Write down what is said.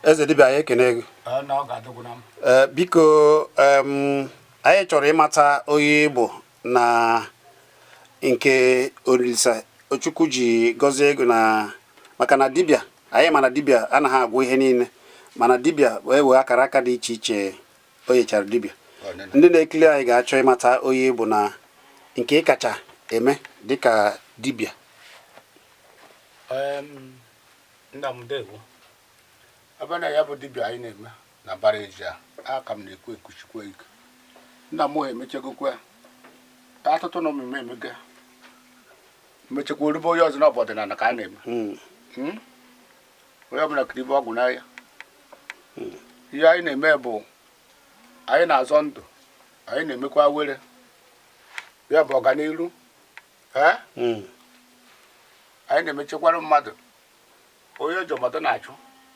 Eze dibịa, anyị ekene gị. Na ọ ga-adịgwu na m. Ee, biko, anyị chọrọ ịmata onye Igbo na nke Olisa Ochukwu ji gọzie ego na maka na dibịa anyị ma na dibịa anaghị agwụ ihe niile, mana dibịa wee wee akara aka dị iche iche o nyechara dibịa. Ndị na-ekiri anyị ga-achọ ịmata onye Igbo na nke ị kacha eme dịka dibịa. Nna m, ndewo. Ebe na ya bụ dibịa anyị na-eme na bara ezi a, aka m na-ekwu ekwuchikwa ike. Nna m ha emechagokwa ya atụtụ na omume emega mechakwa orube onye ọzọ na ọ bụ ọdịnala ka a na-eme. Onye ọbụla kiri ibe ọgwụ n'ahịa. Ihe anyị na-eme bụ anyị na-azọ ndụ, anyị na-emekwa were ya bụ ọganiru. Ee? Anyị na-emechekwara mmadụ onye ọjọọ mmadụ na-achụ.